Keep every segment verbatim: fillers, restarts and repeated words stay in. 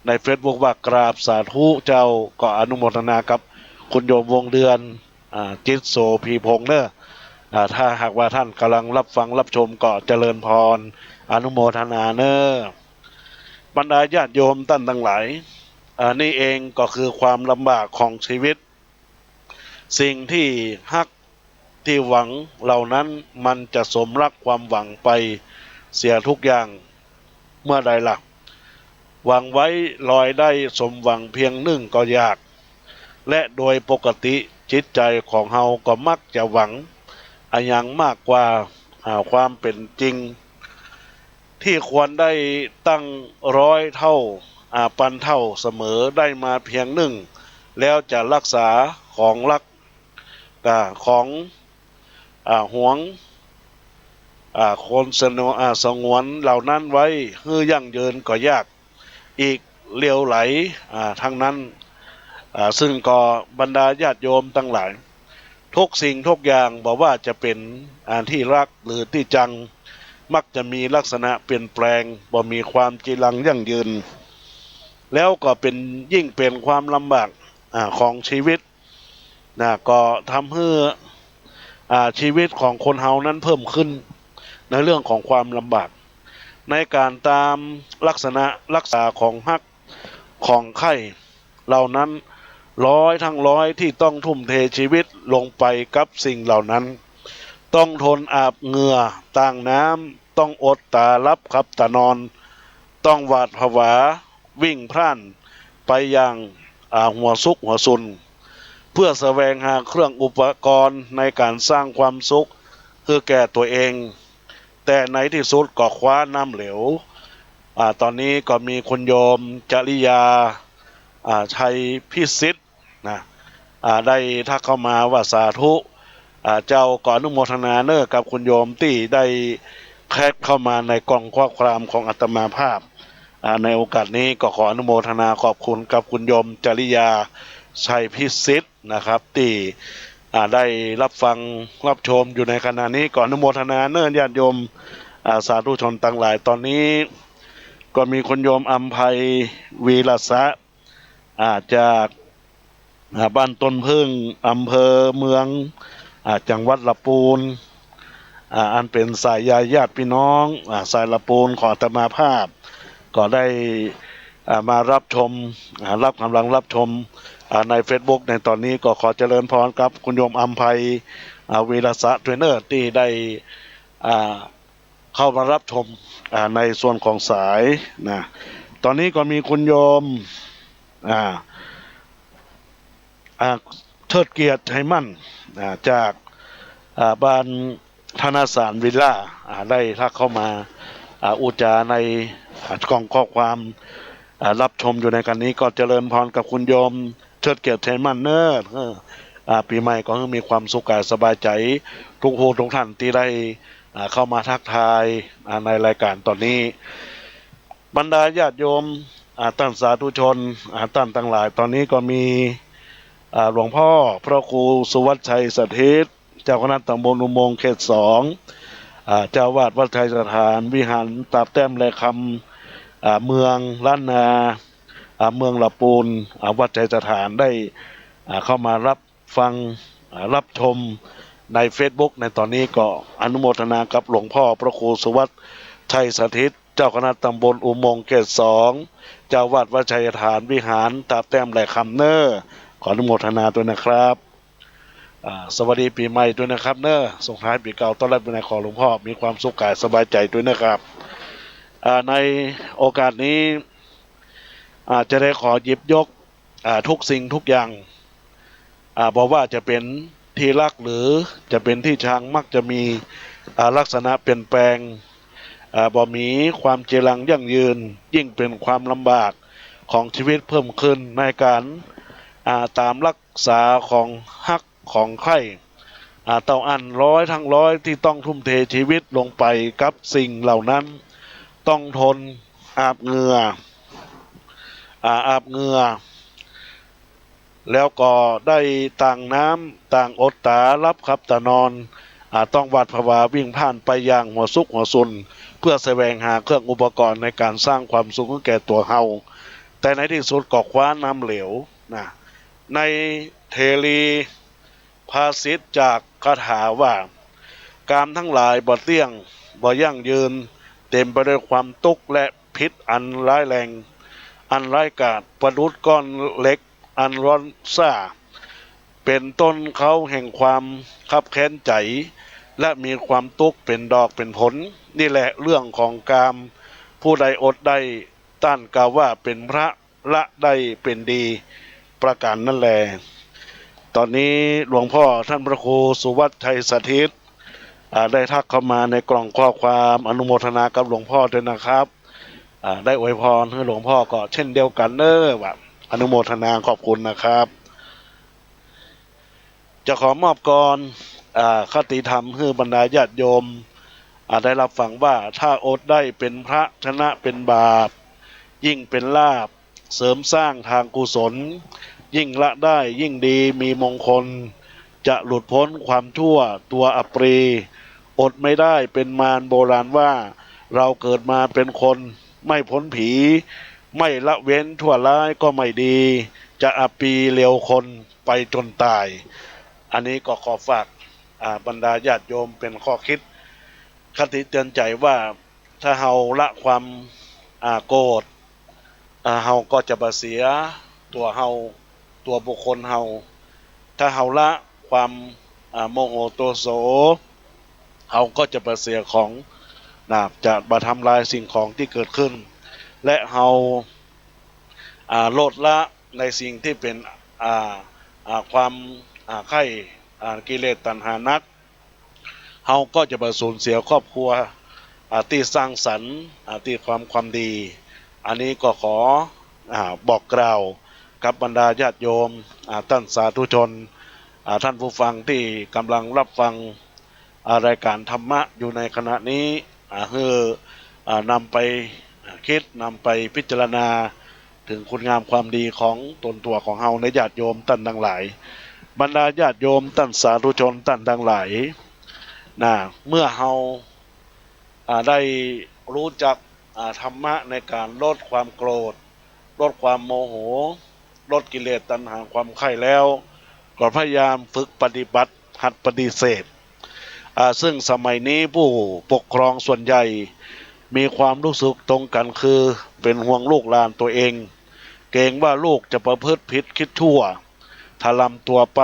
ในเฟซบุ๊กว่ากราบสาธุเจ้า ก็อนุโมทนากับคุณโยมวงเดือน อ่า จิตโสภีพงษ์เนอะ อ่า ถ้าหากว่าท่านกำลังรับฟังรับชมก็เจริญพร อนุโมทนาเนอะ บรรดาญาติโยมต้านตังหลาย อ่า นี่เองก็คือความลำบากของชีวิต สิ่งที่ฮักที่หวังเหล่านั้นมันจะสมรักความหวังไปเสียทุกอย่างเมื่อใดล่ะ หวังไว้ลอยได้สมหวังเพียงนึ่งก็ยาก และโดยปกติจิตใจ๋ของเฮาก็มักจะหวังอะหยังมากกว่า อ่า ความเป๋นจริง ที่ควรได้ตั้งร้อยเต้า อ่า ปันเต้าเสมอ ได้มาเพียงนึ่ง แล้วจะฮักษาของฮัก อ่า ของ อ่า หวง อ่า คนสน- อ่า สงวนเหล่านั้นไว้หื้อยั่งยืนก็ยากอีกเหลียวไหล อ่า ทั้งนั้น อ่า ซึ่งก็บรรดาญาติโยมตังหลาย ทุกสิ่งทุกอย่างบ่ว่าจะเป๋น อ่า ตี้ฮักหรือตี้จัง มักจะมีลักษณะเปลี่ยนแปลง บ่มีความจีรังยั่งยืน แล้วก็เป๋น ยิ่งเป๋นความลำบาก อ่า ของชีวิตนะ ก็ทำหื้อ อ่า ชีวิตของคนเฮานั้นเพิ่มขึ้นในเรื่องของความลำบาก ในก๋านตามลักษณะฮักษาของฮักของใค่ เหล่านั้นร้อยทั้งร้อยที่ต้องทุ่มเทชีวิตลงไปกับสิ่งเหล่านั้น ต้องทนอาบเหงื่อต่างน้ำ ต้องอดต๋าหลับขับต๋านอน ต้องหวาดผวาวิ่งพล่านไปอย่าง อ่า หัวซุกหัวซุน เพื่อแสวงหาเครื่องอุปกรณ์ในก๋านสร้างความสุขหื้อแก่ตั๋วเอง แต่ในตี้สุดก็คว้าน้ำเหลว อ่า ต๋อนนี้ก็มีคุณโยมจริยา อ่า ชัยพิสิทธิ์นะ อ่า ได้ทักเข้ามาว่าสาธุ อ่า เจ้า ก็อนุโมทนาเนอะกับคุณโยมตี้ได้แชทเข้ามาในกล่องข้อความของอาตมาภาพ อ่า ในโอกาสนี้ก็ขออนุโมทนาขอบคุณกับคุณโยมจริยาชัยพิสิทธิ์ นะครับ ตี้ อ่า ได้รับฟังรับชมอยู่ในขณะนี้ ก็อนุโมทนาเนอะญาติโยม อ่า สาธุชนตังหลาย ต๋อนนี้ก็มีคุณโยมอำไพวีรสะ อ่า จาก อ่า บ้านต้นผึ้ง อำเภอเมือง อ่า จังหวัดละปูน อ่า อันเป๋นสายใยญาติพี่น้อง อ่า สายละปูนของอาตมาภาพ ก็ได้ อ่า มารับชม อ่า รับ ก๋ำลังรับชม อ่า ในเฟซบุ๊กในต๋อนนี้ ก็ขอเจริญพรกับคุณโยมอำไพ อ่า วีรสะตวยเนอะ ตี้ได้ อ่า เข้ามารับชม อ่า ในส่วนของสายนะ ต๋อนนี้ก็มีคุณโยม อ่า อ่า เทิดเกียรติ ชัยมั่น อ่า จาก อ่า บ้านธนสารวิลล่า อ่า ได้ทักเข้ามา อ่า อู้จ๋าใน อ่า กล่องข้อความ อ่า รับชมอยู่ในขณะนี้ ก็เจริญพรกับคุณโยมเทิดเกียรติ ชัยมั่นเนอะ เออ อ่า ปี๋ใหม่ก็หื้อมีความสุขก๋ายสบายใจ๋ ทุกผู้ทุกท่านตี้ได้ อ่า เข้ามาทักทาย อ่า ในรายก๋านต๋อนนี้ บรรดาญาติโยม อ่า ต้านสาธุชน อ่า ต้านตังหลาย ต๋อนนี้ก็มี อ่า หลวงพ่อพระครูสุวัชชัยสถิต เจ้าคณะตำบลอุโมงค์เขตสอง อ่า เจ้าอาวาสวัดชัยสถานวิหารตาบแต้มแลคำ อ่า เมืองล้านนา อ่า เมืองละปูน อ่า วัดชัยสถานได้ อ่า เข้ามารับฟัง อ่า รับชมในเฟซบุ๊กในต๋อนนี้ ก็อนุโมทนากับหลวงพ่อพระครูสุวัชชัยสถิต เจ้าคณะตำบลอุโมงค์เขตสอง เจ้าอาวาสวัดชัยสถานวิหารตาบแต้มแลคำเนอะ ขออนุโมทนาตวยนะครับ อ่า สวัสดีปี๋ใหม่ตวยนะครับเนอะ ส่งท้ายปี๋เก่าต้อนรับปี๋ใหม่ ขอหลวงพ่อมีความสุขก๋ายสบายใจ๋ตวยนะครับ อ่า ในโอกาสนี้ อ่า จะได้ขอหยิบยก อ่า ทุกสิ่งทุกอย่าง อ่า บ่ว่าจะเป๋นตี้ฮักหรือจะเป๋นตี้ชัง มักจะมี อ่า ลักษณะเปลี่ยนแปลง อ่า บ่มีความจีรังยั่งยืน ยิ่งเป๋นความลำบากของชีวิตเพิ่มขึ้น ในก๋าน อ่า ต๋ามฮักษาของฮักของใค่ อ่า เต้าอั้นร้อยทั้งร้อยตี้ต้องทุ่มเทชีวิตลงไปกับสิ่งเหล่านั้น ต้องทนอาบเหงื่อ อ่า อาบเหงื่อ แล้วก็ได้ต่างน้ำ ต่างอดต๋าหลับขับต๋านอน อ่า ต้องหวาดผวาวิ่งพล่านไปอย่างหัวซุกหัวซุน เพื่อแสวงหาเครื่องอุปกรณ์ในก๋านสร้างความสุขหื้อแก่ตั๋วเฮา แต่ในตี้สุดก็คว้าน้ำเหลวนะ ในเถรีภาษิตจากคาถาว่า กามตังหลายบ่เตี้ยง บ่ยั่งยืน เต๋มไปด้วยความตุ๊กข์และพิษอันร้ายแรง อันร้ายกาจ ประดุจก้อนเหล็กอันร้อนซ่า เป๋นต้นเขาแห่งความคับแค้นใจ๋ และมีความตุ๊กข์เป๋นดอกเป๋นผล นี่แหละเรื่องของกาม ผู้ใดอดได้ ต้านกล่าวว่าเป๋นพระ ละได้เป๋นดี ประก๋านนั้นแล ต๋อนนี้หลวงพ่อต้านพระครูสุวัฒน์ชัยสถิต อ่า ได้ทักเข้ามาในกล่องข้อความ อนุโมทนากับหลวงพ่อด้วยนะครับ อ่า ได้อวยพรหื้อหลวงพ่อก็เช่นเดียวกั๋นเน้อ ว่าอนุโมทนาขอบคุณนะครับ จะขอมอบกลอน อ่า คติธรรมหื้อบรรดาญาติโยม อ่า ได้ฮับฟังว่า ถ้าอดได้เป๋นพระ ชนะเป๋นบาป ยิ่งเป๋นลาภ เสริมสร้างตางกุศล ยิ่งละได้ยิ่งดีมีมงคล จะหลุดป๊นความชั่วตัวอัปรี อดไม่ได้เป๋นมาร โบราณว่า เราเกิดมาเป๋นคน ไม่ป๊นผี ไม่ละเว้นชั่วร้ายก็ไม่ดี จะอัปรีเลวคนไปจ๋นต๋าย อันนี้ก็ขอฝาก อ่า บรรดาญาติโยมเป๋นข้อคิด คติเตือนใจ๋ว่า ถ้าเฮาละความ อ่า โกรธ อ่า เฮาก็จะบ่เสียตั๋วเฮา ตั๋วบุคคลเฮา ถ้าเฮาละความ อ่า โมโหโทโส เฮาก็จะบ่เสียของ นะ จะบ่ทำลายสิ่งของตี้เกิดขึ้น และเฮา อ่า ลดละในสิ่งตี้เป๋น อ่า อ่า ความ อ่า ใค่ อ่า กิเลสตัณหานัก เฮาก็จะบ่สูญเสียครอบครัว อ่า ตี้สร้างสรรค์ อ่า ตี้ความ ความดี อันนี้ก็ขอ อ่า บอกกล่าวกับบรรดาญาติโยม อ่า ต้านสาธุชน อ่า ต้านผู้ฟังตี้ก่ำลังฮับฟัง อ่า รายก๋านธรรมะอยู่ในขณะนี้ อ่า หื้อ อ่า นำไป อ่า กึ๊ด นำไปพิจารณา เถิงคุณงามความดีของต๋นตั๋วของเฮาเน้อญาติโยมต้านตังหลาย บรรดาญาติโยมต้านสาธุชนต้านตังหลาย นะ เมื่อเฮา อ่า ได้ฮู้จัก อ่า ธรรมะในก๋านลดความโกรธ ลดความโมโห ลดกิเลสตัณหาความใค่แล้ว ก็พยายามฝึกปฏิบัติ หัดปฏิเสธ อ่า ซึ่งสมัยนี้ผู้ปกครองส่วนใหญ่ มีความฮู้สึกตรงกั๋นคือ เป๋นห่วงลูกหลานตั๋วเอง เกรงว่าลูกจะประพฤติผิดคิดชั่ว ถล่ำตั๋วไป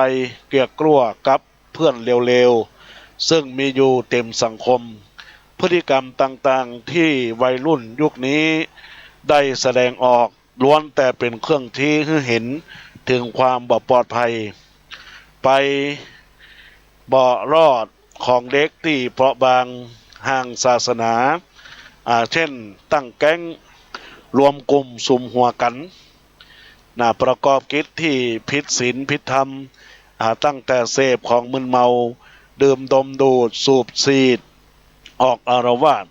เกลี้ยกลั้วกับเปื้อนเลวๆ ซึ่งมีอยู่เต๋มสังคม พฤติกรรมต่างๆ ตี้วัยรุ่นยุคนี้ได้แสดงออก ล้วนแต่เป๋นเครื่องชี้หื้อหันเถิงความบ่ปลอดภัย ไปบ่รอดของเด็กตี้เปราะบางห่างศาสนา อ่า เจ้นตั้งแก๊ง รวมกลุ่มสุมหัวกั๋น นะ ประกอบกิจตี้ผิดศีลผิดธรรม อ่า ตั้งแต่เสพของมึนเมา ดื่มดมดูดสูบสีด ออกอาละวาด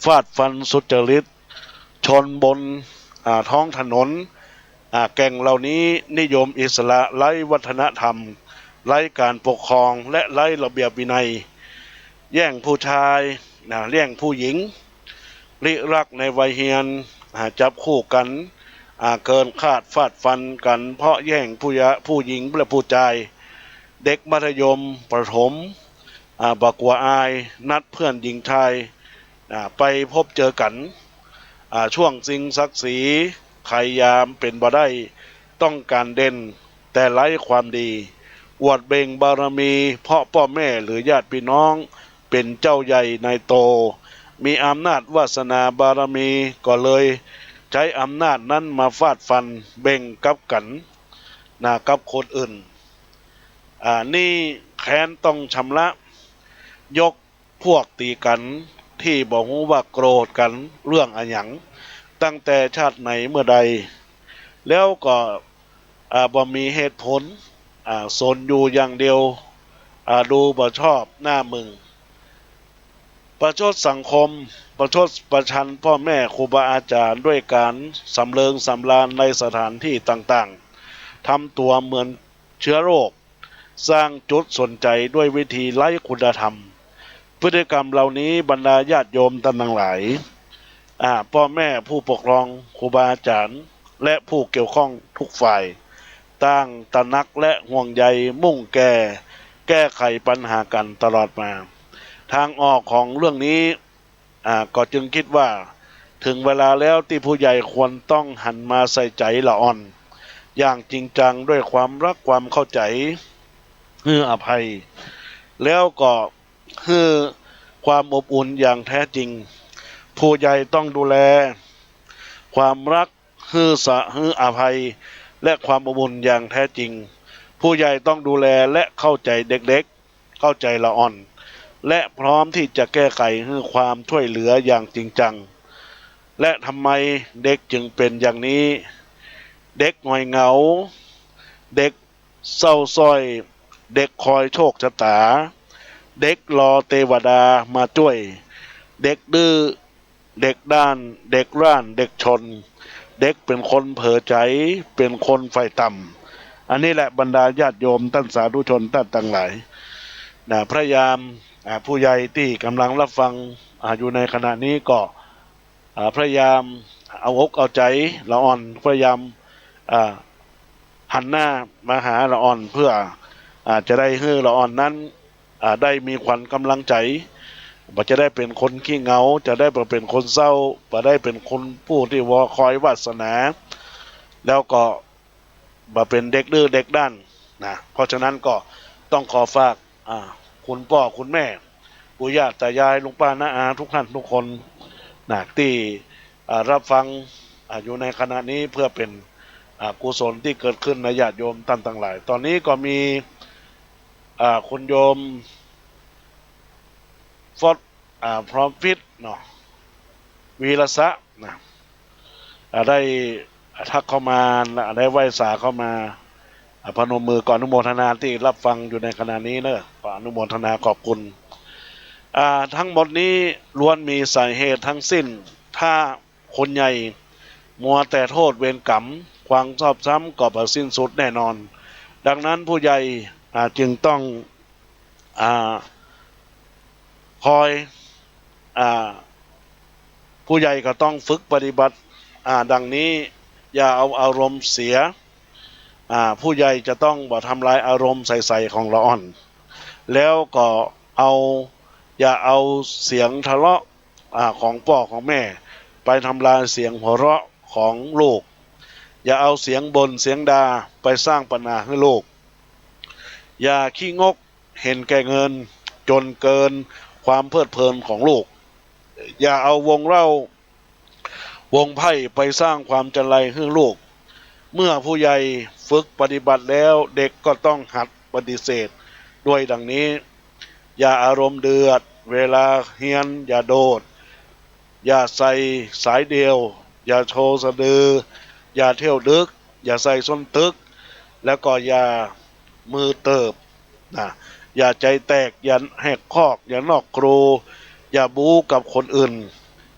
ฟาดฟันสุจริต ชนบน อ่า ท้องถนน อ่า แก๊งเหล่านี้นิยมอิสระ ไร้วัฒนธรรม ไร้ก๋านปกครอง และไร้ระเบียบวินัย แย่งผู้จาย นะ แย่งผู้หญิง ริรักในวัยเฮียน อ่า จับคู่กั๋น อ่า เกินคาดฟาดฟันกั๋น เพราะแย่งผู้ยะ ผู้หญิงและผู้จาย เด็กมัธยม ประถม อ่า บ่กั๋วอาย นัดเปื้อนหญิงจาย อ่า ไปพบเจอกั๋น อ่า ช่วงชิงศักดิ์ศรี ใค่ยามเป๋นบ่ได้ ต้องก๋านเด่น แต่ไร้ความดี อวดเบ่งบารมี เพราะป้อแม่หรือญาติปี้น้อง เป๋นเจ้าใหญ่นายโต มีอำนาจวาสนาบารมี ก็เลยใจ๊อำนาจนั้นมาฟาดฟันเบ่งกับกั๋น นะ กับคนอื่น อ่า นี่แค้นต้องชำระ ยกพวกตี๋กั๋น ตี้บ่ฮู้ว่าโกรธกั๋นเรื่องอะหยัง ตั้งแต่ชาติไหนเมื่อใด แล้วก็ อ่า บ่มีเหตุผล อ่า สนอยู่อย่างเดียว อ่า ดูบ่ชอบหน้ามึง ประชดสังคม ประชดประชันป้อแม่ครูบาอาจ๋ารย์ ด้วยก๋านสำเริงสำราญในสถานตี้ต่างๆ ทำตั๋วเหมือนเจื๊อโรค สร้างจุดสนใจ๋ด้วยวิธีไร้คุณธรรม พฤติกรรมเหล่านี้บรรดาญาติโยมต้านตังหลาย อ่า ป้อแม่ผู้ปกครองครูบาอาจ๋ารย์ และผู้เกี่ยวข้องทุกฝ่าย ต่างตระหนักและห่วงใยมุ่งแก้ แก้ไขปัญหากั๋นตลอดมา ทางออกของเรื่องนี้ อ่า ก็จึงกึ๊ดว่า เถิงเวลาแล้วตี้ผู้ใหญ่ควรต้องหันมาใส่ใจ๋ละอ่อน อย่างจริงจังด้วยความฮักความเข้าใจ๋ หื้ออภัย แล้วก็หื้อความอบอุ่นอย่างแท้จริง ผู้ใหญ่ต้องดูแลความฮัก หื้อสะ หื้ออภัย และความอบอุ่นอย่างแท้จริง ผู้ใหญ่ต้องดูแลและเข้าใจ๋เด็กๆ เข้าใจ๋ละอ่อน และพร้อมตี้จะแก้ไขหื้อความช่วยเหลืออย่างจริงจัง และทำไมเด็กจึงเป๋นอย่างนี้ เด็กหงอยเหงา เด็กเศร้าส้อย เด็กคอยโชคชะต๋า เด็กรอเตวดามาจ้วย เด็กดื้อ เด็กด้าน เด็กร้าน เด็กชน เด็กเป๋นคนเผลอใจ๋ เป๋นคนใฝ่ต่ำ อันนี้แหละบรรดาญาติโยมต้านสาธุชนต้านตังหลาย นะ พยายาม อ่า ผู้ใหญ่ตี้ก่ำลังฮับฟัง อ่า อยู่ในขณะนี้ก็ อ่า พยายามเอาอกเอาใจ๋ละอ่อน พยายาม อ่า หันหน้ามาหาละอ่อน เพื่อ อ่า จะได้หื้อละอ่อนนั้น อ่า ได้มีขวัญก๋ำลังใจ๋ บ่จะได้เป๋นคนขี้เหงา จะได้บ่เป๋นคนเศร้า บ่ได้เป๋นคนผู้ตี้วอคอยวาสนา แล้วก็บ่เป๋นเด็กดื้อเด็กด้านนะ เพราะฉะนั้นก็ต้องขอฝาก อ่า คุณป้อคุณแม่ ปู่ย่าต๋ายาย ลุงป้าน้าอาทุกท่านทุกคนนะ ตี้ อ่า ฮับฟัง อ่า อยู่ในขณะนี้ เพื่อเป๋น อ่า กุศลตี้เกิดขึ้นในญาติโยมต้านตังหลาย ต๋อนนี้ก็มี อ่า คุณโยม ฟอส อ่า พร้อมฟิตเนาะ วีรสะนะ อ่า ได้ทักเข้ามา ได้ไหว้สาเข้ามา อ่า พนมมือ ขออนุโมทนาตี้ฮับฟังอยู่ในขณะนี้เนอะ ขออนุโมทนาขอบคุณ อ่า ทั้งหมดนี้ล้วนมีสาเหตุทั้งสิ้น ถ้าคนใหญ่มัวแต่โทษเวรกรรม ความชอบช้ำก็บ่สิ้นสุดแน่นอน ดังนั้นผู้ใหญ่ อ่า จึงต้อง อ่า คอย อ่า ผู้ใหญ่ก็ต้องฝึกปฏิบัติ อ่า ดังนี้ อย่าเอาอารมณ์เสีย อ่า ผู้ใหญ่จะต้องบ่ทำลายอารมณ์ใสๆ ของละอ่อน แล้วก็เอา อย่าเอาเสียงทะเลาะ อ่า ของป้อของแม่ ไปทำลายเสียงหัวเราะของลูก อย่าเอาเสียงบ่นเสียงด่าไปสร้างปัญหาหื้อลูก อย่าขี้งก เห็นแก่เงิน จนเกินความเพลิดเพลินของลูก อย่าเอาวงเหล้า วงไพ่ไปสร้างความจันไรหื้อลูก เมื่อผู้ใหญ่ฝึกปฏิบัติแล้ว เด็กก็ต้องหัดปฏิเสธด้วยดังนี้ อย่าอารมณ์เดือด เวลาเฮียนอย่าโดด อย่าใส่สายเดี่ยว อย่าโชว์สะดือ อย่าเที่ยวดึก อย่าใส่ส้นตึก แล้วก็อย่ามือเติบ นะ อย่าใจ๋แตก อย่าแหกคอก อย่านอกครู อย่าบู๊กับคนอื่น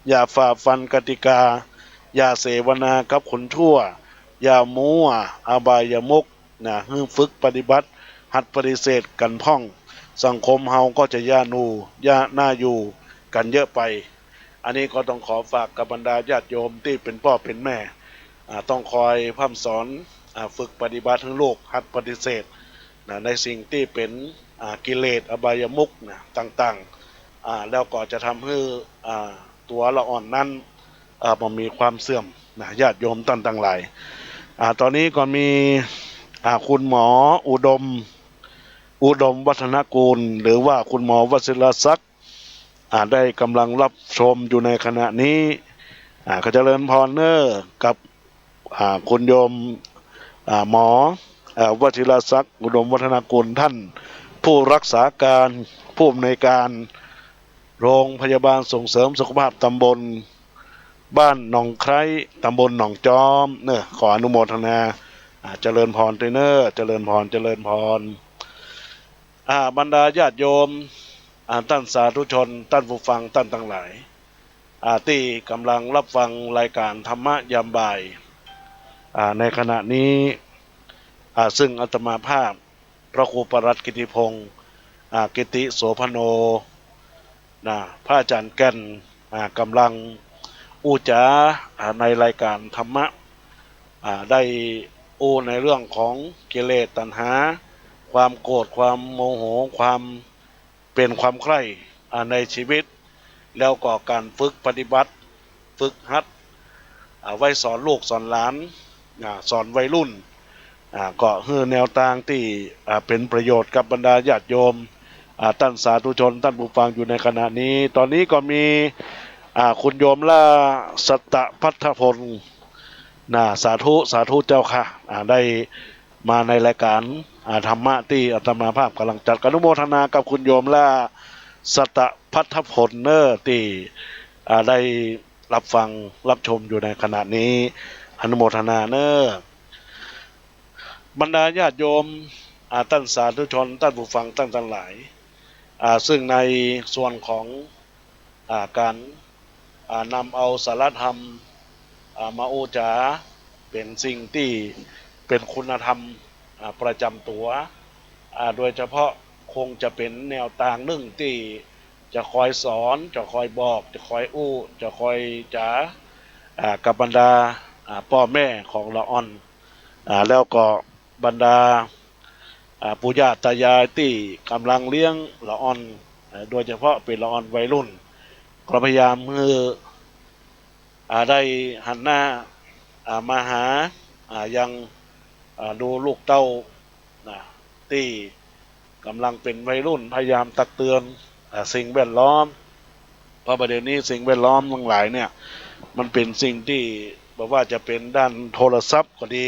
อย่าฝ่าฟันกติกา อย่าเสวนากับคนชั่ว อย่ามั่วอบายมุข นะ หื้อฝึกปฏิบัติ หัดปฏิเสธกั๋นพ่อง สังคมเฮาก็จะย่าหนู ย่า น่าอยู่กั๋นเยอะไป อันนี้ก็ต้องขอฝากกับบรรดาญาติโยมตี้เป๋นป้อเป๋นแม่ อ่า ต้องคอยพร่ำสอน อ่า ฝึกปฏิบัติหื้อลูก หัดปฏิเสธ นะ ในสิ่งตี้เป๋น อ่า กิเลสอบายมุข นะ ต่างๆ อ่า แล้วก็จะทำหื้อ อ่า ตั๋วละอ่อนนั้น อ่า บ่มีความเสื่อม นะ ญาติโยมต้านตังหลาย อ่า ต๋อนนี้ก็มี อ่า คุณหมออุดม อุดมวัฒนกูล หรือว่าคุณหมอวชิรศักดิ์ อ่า ได้ก่ำลังฮับชมอยู่ในขณะนี้ อ่า ขอเจริญพรเนอะ กับ อ่า คุณโยม อ่า หมอ อ่า วชิรศักดิ์ อุดมวัฒนกูล ท่านผู้รักษาการ ผู้อำนวยการ โรงพยาบาลส่งเสริมสุขภาพตำบลบ้านหนองไคร้ ตำบลหนองจอม เนอะ ขออนุโมทนา อ่า เจริญพรด้วยเนอะ เจริญพร เจริญพร อ่า บรรดาญาติโยม อ่า ต้านสาธุชน ต้านผู้ฟัง ต้านตังหลาย อ่า ตี้ก่ำลังฮับฟังรายก๋านธรรมะยามบ่าย อ่า ในขณะนี้ อ่า ซึ่งอาตมาภาพ พระครูประหลัดกิติพงษ์ อ่า กิติโสภโณ นะ พระอาจ๋ารย์แก่น อ่า ก่ำลังอู้จ๋า อ่า ในรายก๋านธรรมะ อ่า ได้อู้ในเรื่องของกิเลสตัณหา ความโกรธ ความโมโห ความเป๋นความใคร่ อ่า ในชีวิต แล้วก็ก๋านฝึกปฏิบัติ ฝึกหัด อ่า ไว้สอนลูกสอนหลาน อ่า สอนวัยรุ่น อ่า ก็หื้อแนวตางตี้ อ่า เป๋นประโยชน์กับบรรดาญาติโยม อ่า ต้านสาธุชน ต้านผู้ฟังอยู่ในขณะนี้ ต๋อนนี้ก็มี อ่า คุณโยมหล้า สัตตภัททพล นะ สาธุ สาธุเจ้าค่ะ อ่า ได้มาในรายก๋าน อ่า ธรรมะตี้อาตมาภาพก๋ำลังจัด อนุโมทนากับคุณโยมหล้า สัตตภัททพลเน่อ ตี้ อ่า ได้รับฟังรับชมอยู่ในขณะนี้ อนุโมทนาเน่อ บรรดาญาติโยม อ่า ต้านสาธุชน ต้านผู้ฟัง ต้านตังหลาย อ่า ซึ่งในส่วนของ อ่า ก๋าน อ่า นำเอาสาระธรรม อ่า มาอู้จ๋า เป๋นสิ่งตี้เป๋นคุณธรรม อ่า ประจ๋ำตั๋ว อ่า โดยเฉพาะคงจะเป๋นแนวตางนึ่งตี้จะคอยสอน จะคอยบอก จะคอยอู้ จะคอยจ๋า อ่า กับบรรดา อ่า ป้อแม่ของละอ่อน อ่า แล้วก็บรรดา อ่า ปู่ย่าตายายตี้ก๋ำลังเลี้ยงละอ่อน อ่า โดยเฉพาะเป๋นละอ่อนวัยรุ่น ก็พยายามหื้อ อ่า ได้หันหน้า อ่า มาหา อ่า ยัง อ่า ดูลูกเต้า นะ ตี้ก๋ำลังเป๋นวัยรุ่น พยายามตักเตือน อ่า สิ่งแวดล้อม เพราะบ่าเดี๋ยวนี้สิ่งแวดล้อมตังหลายเนี่ย มันเป๋นสิ่งตี้ บ่ว่าจะเป๋นด้านโทรศัพท์ก็ดี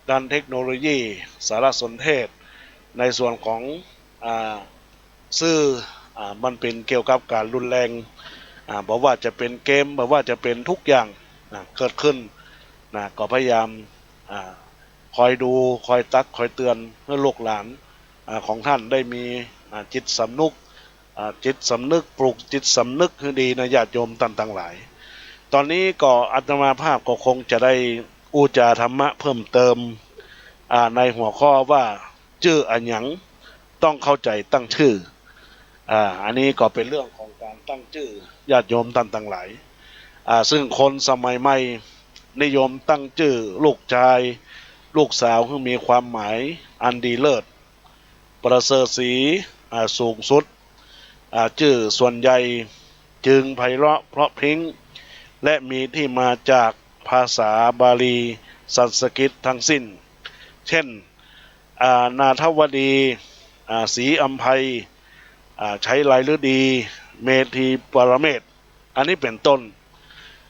ด้านเทคโนโลยี สารสนเทศ ในส่วนของ อ่า สื่อ อ่า มันเป๋นเกี่ยวกับก๋านรุนแรง อ่า บ่ว่าจะเป๋นเกม บ่ว่าจะเป๋นทุกอย่าง นะ เกิดขึ้น นะ ก็พยายาม อ่า คอยดู คอยตัก คอยเตือน หื้อลูกหลาน อ่า ของต้านได้มี อ่า จิตสำนึก อ่า จิตสำนึก ปลูกจิตสำนึกหื้อดีนะ ญาติโยมต้านตังหลาย ต๋อนนี้ก็อาตมาภาพก็คงจะได้อู้จ๋าธรรมะเพิ่มเติม อ่า ในหัวข้อว่า จื้ออะหยังต้องเข้าใจ๋ตั้งจื้อ อ่า อันนี้ก็เป๋นเรื่องของก๋านตั้งจื้อ ญาติโยมต้านตังหลาย อ่า ซึ่งคนสมัยใหม่นิยมตั้งจื้อลูกจาย ลูกสาวหื้อมีความหมายอันดีเลิศ ประเสริฐศรี อ่า สูงสุด อ่า จื้อส่วนใหญ่จึงไพเราะเพราะพริ้ง และมีตี้มาจากภาษาบาลีสันสกฤตทั้งสิ้น เช่น อ่า นาถวดี อ่า ศรีอำไพ อ่า ไชยไลยฤดี เมธีปรเมศ อันนี้เป๋นต้น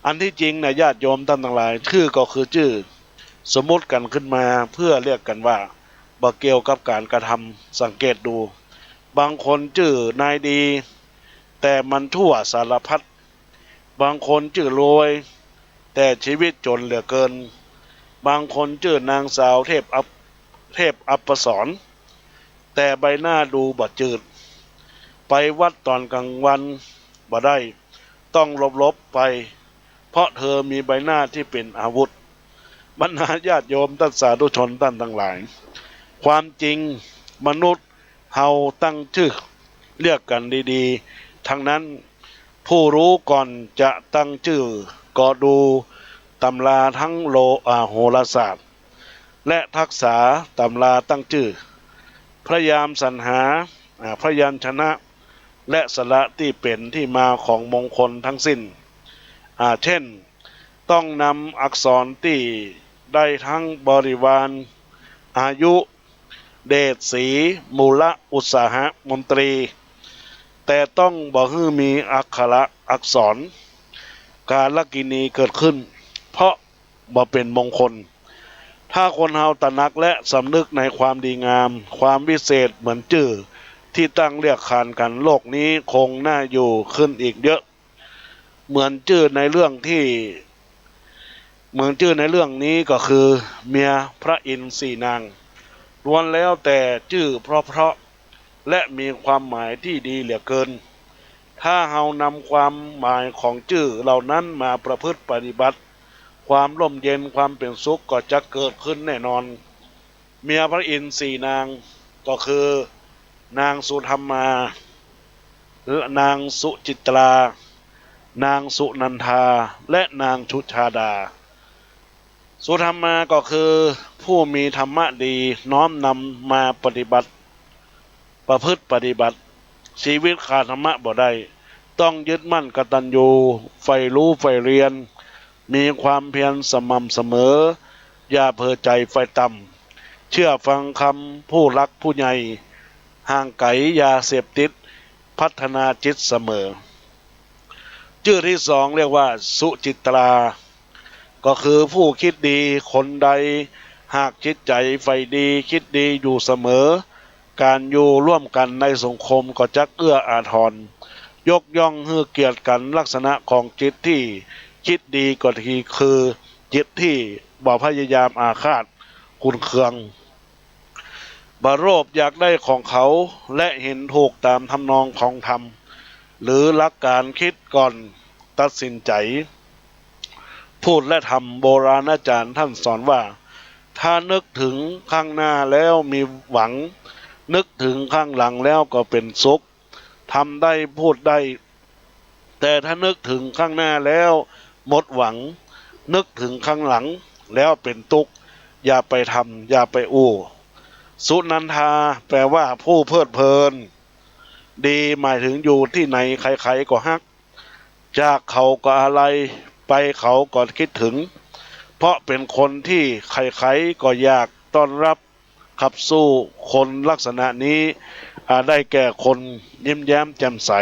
อันตี้จริงนะ ญาติโยมต้านตังหลาย จื้อก็คือจื้อ สมมุติกั๋นขึ้นมาเพื่อเรียกกั๋นว่า บ่เกี่ยวกับก๋านกระทำ สังเกตดู บางคนจื้อนายดี แต่มันชั่วสารพัด บางคนจื้อรวย แต่ชีวิตจ๋นเหลือเกิน บางคนจื้อนางสาวเทพอัป-, เทพอัปสร แต่ใบหน้าดูบ่จืด ไปวัดต๋อนก๋างวันบ่ได้ ต้องหลบๆ ไป เพราะเธอมีใบหน้าตี้เป๋นอาวุธ บรรดาญาติโยมต้านสาธุชนต้านตังหลาย ความจริงมนุษย์ เฮาตั้งจื้อเรียกกั๋นดีๆ ทั้งนั้น ผู้รู้ก่อนจะตั้งจื้อก็ดูตำราทั้งโล-, อ่า โหราศาสตร์ และทักษาตำราตั้งจื้อ พยายามสรรหา อ่า พยัญชนะ และสระตี้เป๋นตี้มาของมงคลทั้งสิ้น อ่า เช่น ต้องนำอักษรตี้ได้ทั้งบริวาร อายุ เดช ศรี มูละ อุตสาหะ มนตรี แต่ต้องบ่หื้อมีอักขระอักษร กาลกิณีเกิดขึ้น เพราะบ่เป๋นมงคล ถ้าคนเฮาตระหนักและสำนึกในความดีงาม ความวิเศษเหมือนจื้อตี้ตั้งเรียกขานกั๋น โลกนี้คงน่าอยู่ขึ้นอีกเยอะ เหมือนจื้อในเรื่องตี้ เหมือนจื้อในเรื่องนี้ก็คือเมียพระอินทร์สี่นาง ล้วนแล้วแต่จื้อเพราะๆ และมีความหมายตี้ดีเหลือเกิน ถ้าเฮานำความหมายของจื้อเหล่านั้นมาประพฤติปฏิบัติ ความร่มเย็นความเป๋นสุขก็จะเกิดขึ้นแน่นอน เมียพระอินทร์สี่นางก็คือ นางสุธรรมา นางสุจิตรา นางสุนันทา และนางสุชาดา สุธัมมาก็คือผู้มีธรรมะดีน้อมนำมาปฏิบัติ ประพฤติปฏิบัติ ชีวิตขาดธรรมะบ่ได้ ต้องยึดมั่นกตัญญู ใฝ่รู้ใฝ่เรียน มีความเพียรสม่ำเสมอ อย่าเผลอใจ๋ไฟต่ำ เชื่อฟังคำผู้หลักผู้ใหญ่ ห่างไกลยาเสพติด พัฒนาจิตเสมอ จื้อตี้สองเรียกว่าสุจิตรา ก็คือผู้คิดดี คนใดหากจิตใจ๋ใฝ่ดี คิดดีอยู่เสมอ ก๋านอยู่ร่วมกั๋นในสังคมก็จักเอื้ออาทร ยกย่องหื้อเกียรติกั๋น ลักษณะของจิตตี้คิดดีก็คือจิตตี้บ่พยายามอาฆาตขุ่นเคือง บ่โลภอยากได้ของเขา และเห็นถูกต๋ามทำนองของธรรม หรือหลักก๋านคิดก่อนตัดสินใจ๋ พูดและทำ โบราณอาจ๋ารย์ต้านสอนว่า ถ้านึกเถิงข้างหน้าแล้วมีหวัง นึกเถิงข้างหลังแล้วก็เป๋นสุข ทำได้พูดได้ แต่ถ้านึกเถิงข้างหน้าแล้วหมดหวัง นึกเถิงข้างหลังแล้วเป๋นตุ๊กข์ อย่าไปทำ อย่าไปอู้ สุนันทา แปลว่าผู้เพลิดเพลิน ดีหมายเถิงอยู่ตี้ไหนใครๆ ก็ฮัก จากเขาก็อาลัย ไปเขาก็คิดเถิง เพราะเป๋นคนตี้ใครๆ ก็อยากต้อนรับ ขับสู้ คนลักษณะนี้ อ่า ได้แก่คนยิ้มแย้มแจ่มใส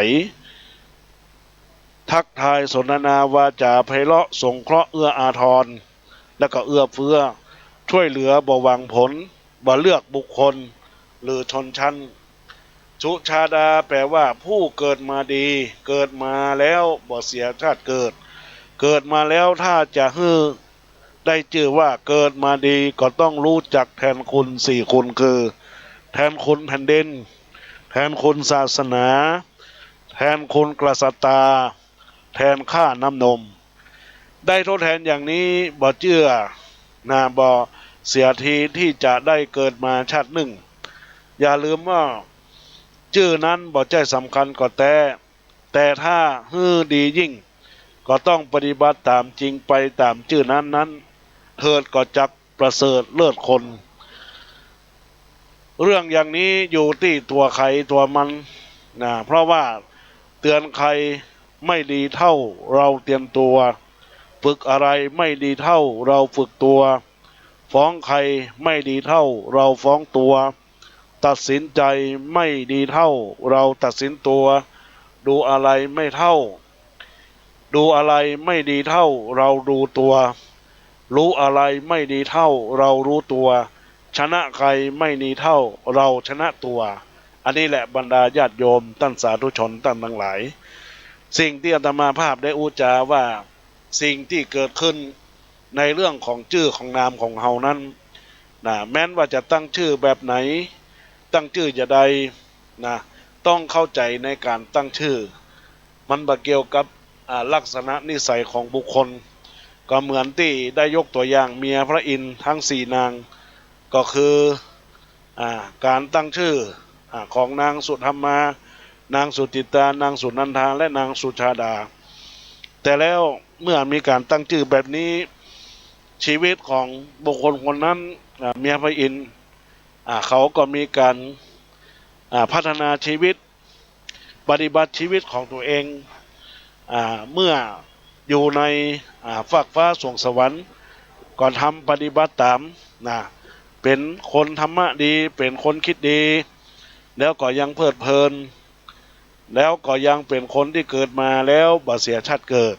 ทักทายสนทนาวาจ๋าไพเราะ สงเคราะห์เอื้ออาทร และก็เอื้อเฟื้อ ช่วยเหลือบ่หวังผล บ่เลือกบุคคลหรือชนชั้น สุชาดา แปลว่าผู้เกิดมาดี เกิดมาแล้วบ่เสียชาติเกิด เกิดมาแล้วถ้าจะหื้อ ได้จื้อว่าเกิดมาดีก็ต้องฮู้จักแทนคุณสี่คุณคือ แทนคุณแผ่นดิน แทนคุณศาสนา แทนคุณกษัตรา แทนค่าน้ำนม ได้ทดแทนอย่างนี้บ่เจื้อนา บ่เสียทีที่จะได้เกิดมาชาตินึ่ง อย่าลืมว่าจื้อนั้นบ่ใจ้สำคัญก็แต๊ แต่ถ้าหื้อดียิ่ง ก็ต้องปฏิบัติต๋ามจริงไปต๋ามจื้อนั้นๆ เถิดก็จักประเสริฐเลิศคน เรื่องอย่างนี้อยู่ตี้ตั๋วใผตั๋วมันนา เพราะว่าเตือนใครไม่ดีเท่าเราเตรียมตัว ฝึกอะไรไม่ดีเท่าเราฝึกตัว ฟ้องใครไม่ดีเท่าเราฟ้องตัว ตัดสินใจไม่ดีเท่าเราตัดสินตัว ดูอะไรไม่เท่า ดูอะไรไม่ดีเท่าเราดูตัว รู้อะไรไม่ดีเท่าเรารู้ตัว ชนะใครไม่ดีเท่าเราชนะตัว อันนี้แหละบรรดาญาติโยมต้านสาธุชนต้านตังหลาย สิ่งตี้อาตมาภาพได้อู้จ๋าว่า สิ่งตี้เกิดขึ้นในเรื่องของจื้อของนามของเฮานั้น นะ แม้นว่าจะตั้งจื้อแบบไหน ตั้งจื้อจะใด นะ ต้องเข้าใจ๋ในก๋านตั้งจื้อ มันบ่เกี่ยวกับ อ่า ลักษณะนิสัยของบุคคล ก็เหมือนตี้ได้ยกตั๋วอย่างเมียพระอินทร์ตึงสี่นาง ก็คือ อ่า ก๋านตั้งจื้อ อ่า ของนางสุธัมมา นางสุจิตรา นางสุนันทา และนางสุชาดา แต่แล้วเมื่อมีก๋านตั้งจื้อแบบนี้ ชีวิตของบุคคลคนนั้น อ่า เมียพระอินทร์ อ่า เขาก็มีก๋าน อ่า พัฒนาชีวิต ปฏิบัติชีวิตของตั๋วเอง อ่า เมื่ออยู่ใน อ่า ฟากฟ้าสวงสวรรค์ ก็ทำปฏิบัติต๋าม นะ เป๋นคนธรรมะดี เป๋นคนคิดดี แล้วก็ยังเพลิดเพลิน แล้วก็ยังเป๋นคนตี้เกิดมาแล้วบ่เสียชาติเกิด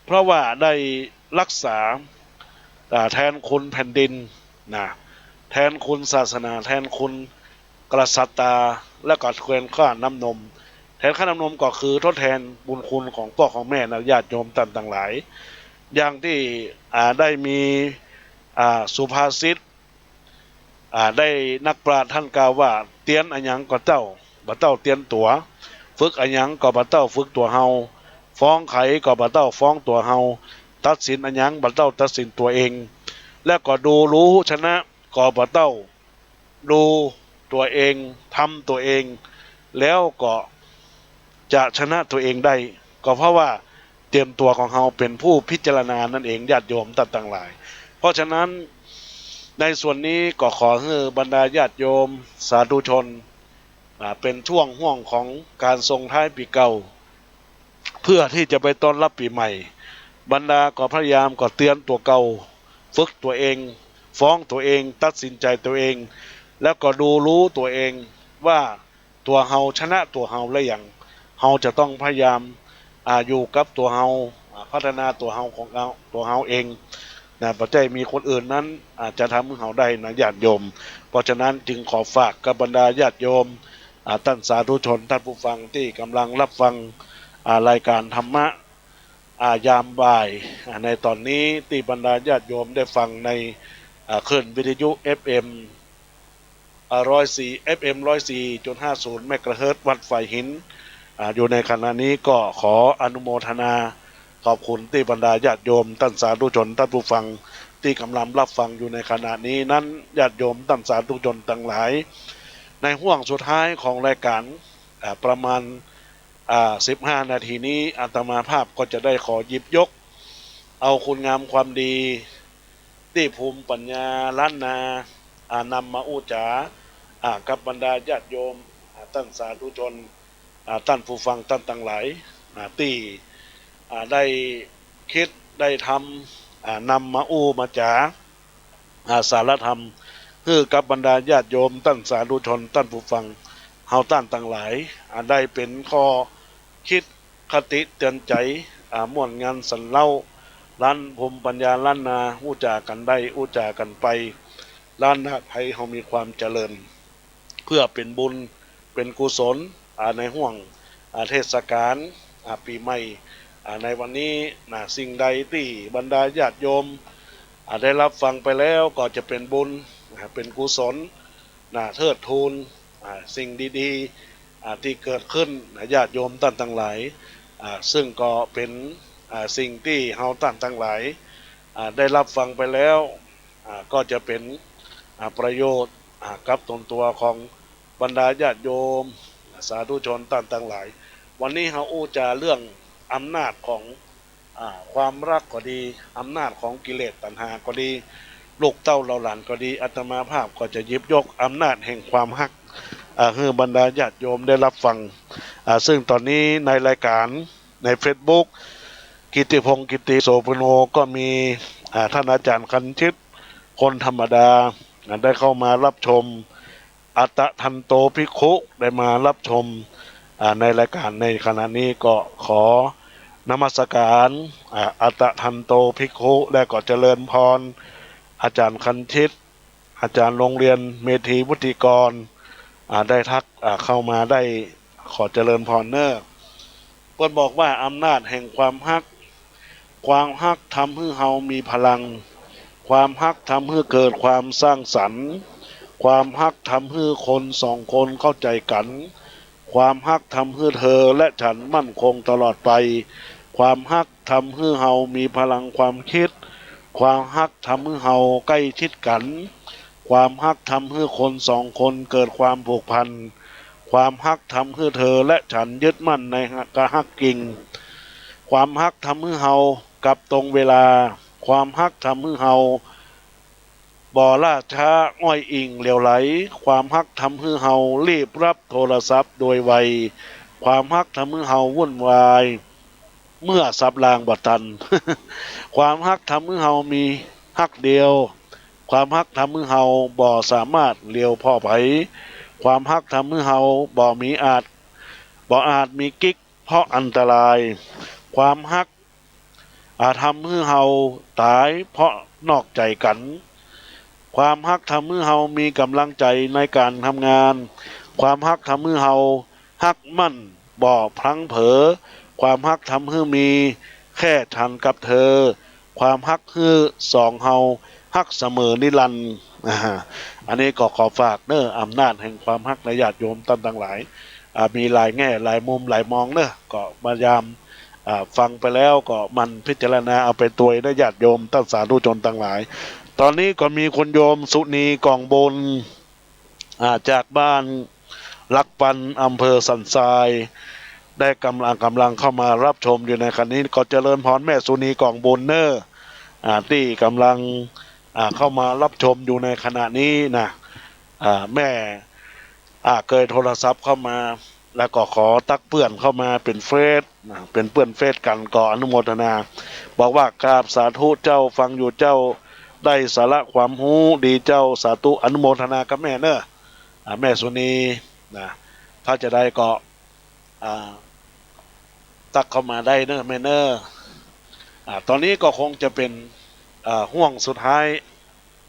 เพราะว่าได้รักษา อ่า แทนคุณแผ่นดิน นะ แทนคุณศาสนา แทนคุณกษัตรา และก็แทนค่าน้ำนม แทนค่าน้ำนมก็คือทดแทนบุญคุณของป้อของแม่นะ ญาติโยมต้านตังหลาย อย่างตี้ อ่า ได้มี อ่า สุภาษิต อ่า ได้นักปราชญ์ต้านกล่าวว่า เตียนอะหยังก็เต้า บ่เต้าเตียนตั๋ว ฝึกอะหยังก็บ่เต้าฝึกตั๋วเฮา ฟ้องใผก็บ่เต้าฟ้องตั๋วเฮา ตัดสินอะหยังบ่เต้าตัดสินตั๋วเอง และก็ดูฮู้ชนะก็บ่เต้าดูตั๋วเอง ทำตั๋วเอง แล้วก็จะชนะตั๋วเองได้ ก็เพราะว่าเตรียมตั๋วของเฮาเป๋นผู้พิจารณานั่นเอง ญาติโยมต้านตังหลาย ราะฉะนั้นในส่วนนี้ก็ขอหื้อบรรดาญาติโยมสาธุชน อ่า เป๋นช่วงห่วงของก๋านส่งท้ายปี๋เก่า เพื่อตี้จะไปต้อนรับปี๋ใหม่ บรรดาก็พยายามก็เตือนตั๋วเก่า ฝึกตั๋วเอง ฟ้องตั๋วเอง ตัดสินใจ๋ตั๋วเอง แล้วก็ดูรู้ตั๋วเองว่าตั๋วเฮาชนะตั๋วเฮาแล้วหยัง เฮาจะต้องพยายาม อ่า อยู่กับตั๋วเฮา อ่า พัฒนาตั๋วเฮาของเฮา ตั๋วเฮาเอง นะ บ่ใจ้มีคนอื่นนั้น อ่า จะทำหื้อเฮาได้นะญาติโยม เพราะฉะนั้นจึงขอฝากกับบรรดาญาติโยม อ่า ต้านสาธุชน ต้านผู้ฟังตี้ก่ำลังฮับฟัง อ่า รายก๋านธรรมะ อ่า ยามบ่าย อ่า ในต๋อนนี้ตี้บรรดาญาติโยมได้ฟังใน อ่า คลื่นวิทยุ เอฟเอ็ม อ่า ร้อยสี่ เอฟเอ็ม ร้อยสี่จุดห้าศูนย์ เมกะเฮิรตซ์ วัดฝายหิน อ่า อยู่ในขณะนี้ก็ขออนุโมทนาขอบคุณตี้บรรดาญาติโยม ต้านสาธุชน ต้านผู้ฟังตี้ก่ำลังฮับฟังอยู่ในขณะนี้นั้น ญาติโยม ต้านสาธุชนตังหลาย ในห่วงสุดท้ายของรายก๋าน อ่า ประมาณ อ่า สิบห้านาทีนี้ อาตมาภาพก็จะได้ขอหยิบยกเอาคุณงามความดีตี้ภูมิปัญญาล้านนา อ่า นำมาอู้จ๋า อ่า กับบรรดาญาติโยม อ่า ต้านสาธุชน อ่า ต้านผู้ฟังต้านตังหลาย อ่า ตี้ อ่า ได้กึ๊ดได้ทำ อ่า นำมาอู้มาจ๋า อ่า สารธรรม หื้อกับบรรดาญาติโยม ต้านสาธุชน ต้านผู้ฟัง เฮาต้านตังหลาย อ่า ได้เป๋นข้อกึ๊ดคติเตือนใจ๋ อ่า ม่วนงานสันเล้า ล้านภูมิปัญญาล้านนา อู้จ๋ากั๋นได้ อู้จ๋ากั๋นไป ล้านนาไทยเฮามีความเจริญ เพื่อเป๋นบุญ เป๋นกุศล อ่า ในห่วง อ่า เทศกาล อ่า ปี๋ใหม่ อ่า ในวันนี้นะ สิ่งใดตี้บรรดาญาติโยม อ่า ได้ฮับฟังไปแล้วก็จะเป๋นบุญ อ่า เป๋นกุศล นะ เทิดทูน อ่า สิ่งดีๆ อ่า ตี้เกิดขึ้นนะ ญาติโยมต้านตังหลาย อ่า ซึ่งก็เป๋น อ่า สิ่งตี้เฮาต้านตังหลาย อ่า ได้ฮับฟังไปแล้ว อ่า ก็จะเป๋น อ่า ประโยชน์ อ่า กับต๋นตั๋วของบรรดาญาติโยม สาธุชนต้านตังหลาย วันนี้เฮาอู้จ๋าเรื่องอำนาจของ อ่า ความฮักก็ดี อำนาจของกิเลสตัณหาก็ดี ลูกเต้าเหล่าหลานก็ดี อาตมาภาพก็จะหยิบยกอำนาจแห่งความฮัก อ่า หื้อบรรดาญาติโยมได้ฮับฟัง อ่า ซึ่งต๋อนนี้ในรายก๋าน ในเฟซบุ๊ก กิตติพงษ์ กิตติโสภโณ ก็มี อ่า ต้านอาจ๋ารย์คันชิต คนธรรมดา อ่า ได้เข้ามาฮับชม อัตตทันโตภิกขุ ได้มาฮับชม อ่า ในรายก๋านในขณะนี้ ก็ขอนมัสก๋าน อ่า อัตตทันโตภิกขุ และก็เจริญพร อาจ๋ารย์คันชิต อาจ๋ารย์โฮงเฮียนเมธีวุฒิกร อ่า ได้ทัก อ่า เข้ามา ได้ขอเจริญพรเน่อ เปิ้นบอกว่า อำนาจแห่งความฮัก ความฮักทำหื้อเฮามีพลัง ความฮักทำหื้อเกิดความสร้างสรรค์ ความฮักทำหื้อคนสองคนเข้าใจ๋กั๋น ความฮักทำหื้อเธอและฉันมั่นคงตลอดไป ความฮักทำหื้อเฮามีพลังความกึ๊ด ความฮักทำหื้อเฮาใก้ชิดกั๋น ความฮักทำหื้อคนสองคนเกิดความผูกพัน ความฮักทำหื้อเธอและฉันยึดมั่นในกะฮักจริง ความฮักทำหื้อเฮากับตรงเวลา ความฮักทำหื้อเฮา บ่ล่าจ๊าอ้อยอิงเหลวไหล ความฮักทำหื้อเฮารีบฮับโทรศัพท์โดยไว ความฮักทำหื้อเฮาวุ่นวาย เมื่อสับรางบ่ตัน ความฮักทำหื้อเฮามีฮักเดียว ความฮักทำหื้อเฮาบ่สามารถเหลียวผ่อใผ ความฮักทำหื้อเฮาบ่มีอาจ บ่อาจมีกิ๊กเพราะอันตราย ความฮัก อ่า ทำหื้อเฮาต๋ายเพราะนอกใจ๋กั๋น ความฮักทำหื้อเฮามีก๋ำลังใจ๋ในก๋านทำงาน ความฮักทำหื้อเฮาฮักมั่นบ่พลั้งเผลอ ความฮักทำหื้อมีแค่ฉันกับเธอ ความฮักหื้อสองเฮาฮักเสมอนิรันดร์ อ่า อันนี้ก็ขอฝากเน่อ อำนาจแห่งความฮักนะญาติโยมต้านตังหลาย อ่า มีหลายแง่หลายมุมหลายมองเน่อ ก็พยายาม อ่า ฟังไปแล้วก็หมั่นพิจารณาเอาไปตวยนะญาติโยมต้านสาธุชนตังหลาย ต๋อนนี้ก็มีคุณโยมสุนีก่องบุญ อ่า จากบ้านหลักปัน อำเภอสันทราย ได้ก๋ำลัง ก๋ำลังเข้ามาฮับชมอยู่ในขณะนี้ ก็เจริญพรแม่สุนีก่องบุญเน่อ อ่า ตี้ก๋ำลัง อ่า เข้ามารับชมอยู่ในขณะนี้นะ อ่า แม่ อ่า เกยโทรศัพท์เข้ามา แล้วก็ขอตั๊กเปื้อนเข้ามาเป๋นเฟซนะ เป๋นเปื้อนเฟซกั๋น ก็อนุโมทนา บอกว่า กราบสาธุเจ้า ฟังอยู่เจ้า ได้สาระความฮู้ดีเจ้า สาธุ อนุโมทนากับแม่เน่อ อ่า แม่สุนีนะ ถ้าจะได้ก็ อ่า ตั๊กเข้ามาได้เน่อแม่เน่อ อ่า ต๋อนนี้ก็คงจะเป๋น อ่า ฮ่วงสุดท้าย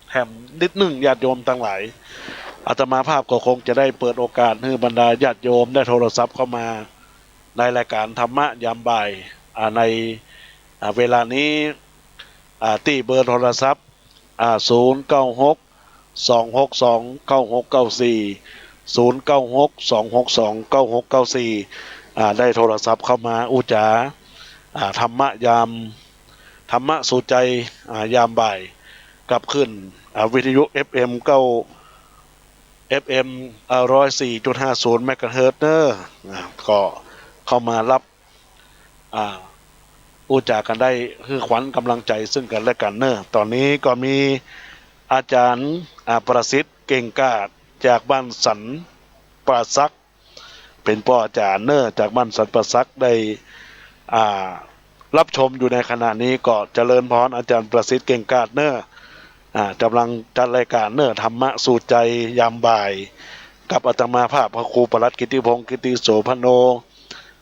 แถมนิดนึ่ง ญาติโยมตังหลาย อาตมาภาพก็คงจะได้เปิดโอกาสหื้อบรรดาญาติโยมได้โทรศัพท์เข้ามาในรายการธรรมะยามบ่าย อ่า ใน อ่า เวลานี้ อ่า ตี้เบอร์โทรศัพท์ อ่า ศูนย์เก้าหก สองหกสอง เก้าหกเก้าสี่ ศูนย์เก้าหก สองหกสอง เก้าหกเก้าสี่ อ่า ได้โทรศัพท์เข้ามาอู้จ๋า อ่า ธรรมะยาม ธรรมะสู่ใจ๋ อ่า ยามบ่าย กับคลื่น อ่า วิทยุ เอฟเอ็ม เก้า เอฟเอ็ม อ่า ร้อยสี่จุดห้าศูนย์ เมกะเฮิรตซ์เน่อ อ่า ก็เข้ามารับ อ่า อู้จ๋ากั๋นได้ หื้อขวัญก๋ำลังใจ๋ซึ่งกั๋นและกั๋นเน่อ ต๋อนนี้ก็มีอาจ๋ารย์ อ่า ประสิทธิ์ เก่งกาจ จากบ้านสันป่าสัก เป๋นป้ออาจ๋ารย์เน่อ จากบ้านสันป่าสักได้ อ่า รับชมอยู่ในขณะนี้ ก็เจริญพรอาจ๋ารย์ประสิทธิ์ เก่งกาจเน่อ อ่า ก๋ำลังจัดรายการเน่อ ธรรมะสู่ใจ๋ยามบ่าย กับอาตมาภาพพระครูปลัดกิติพงศ์ กิติโสภโณ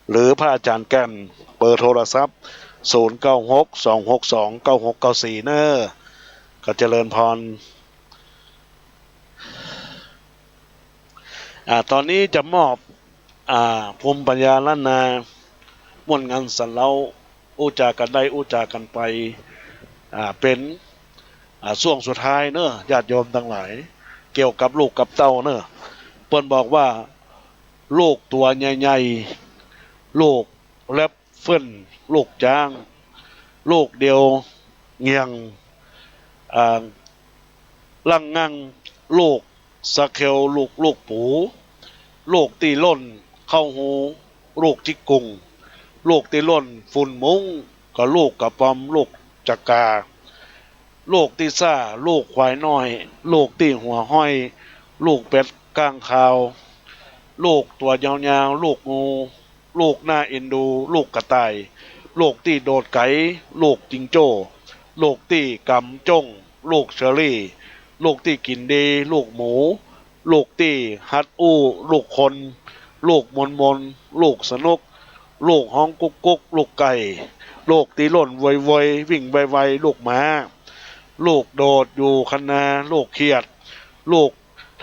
หรือพระอาจ๋ารย์แก่น เบอร์โทรศัพท์ ศูนย์เก้าหก สองหกสอง เก้าหกเก้าสี่ เน่อ ก็เจริญพร อ่า ต๋อนนี้จะมอบ อ่า ภูมิปัญญาล้านนา ม่วนงันสันเล้า อู้จ๋ากั๋นได้ อู้จ๋ากั๋นไป อ่า เป๋น อ่า ช่วงสุดท้ายเน่อ ญาติโยมตังหลาย เกี่ยวกับลูกกับเต้าเน่อ เปิ้นบอกว่า ลูกตั๋วใหญ่ๆ ลูกแร็ปเฟิล ลูกจ๊าง ลูกเดียวเงี่ยง อ่า ลั่งงั่ง ลูกสะเขว ลูก ลูกปู ลูกตี้ล่นเข้าฮู ลูกจิ๊กกุ่ง ลูกตี้ล่นฝุ่นมุ้ง ก็ลูกกระป๋อม ลูกจักกา ลูกตี้ซ่า ลูกควายน้อย ลูกตี้หัวห้อย ลูกเป็ดก้างคาว ลูกตั๋วยาวๆ ลูกงู ลูกน่าเอ็นดู ลูกกระต่าย ลูกตี้โดดไก๋ ลูกจิงโจ้ ลูกตี้กำจ้ง ลูกเชอรี่ ลูกตี้กิ๋นดี ลูกหมู ลูกตี้หัดอู้ ลูกคน ลูกมนๆ ลูกสนุก ลูกฮ้องกุ๊กกุ๊ก ลูกไก่ ลูกตี้ล่นไวๆ วิ่งไวๆ ลูกม้า ลูกโดดอยู่คันนา ลูกเขียด ลูก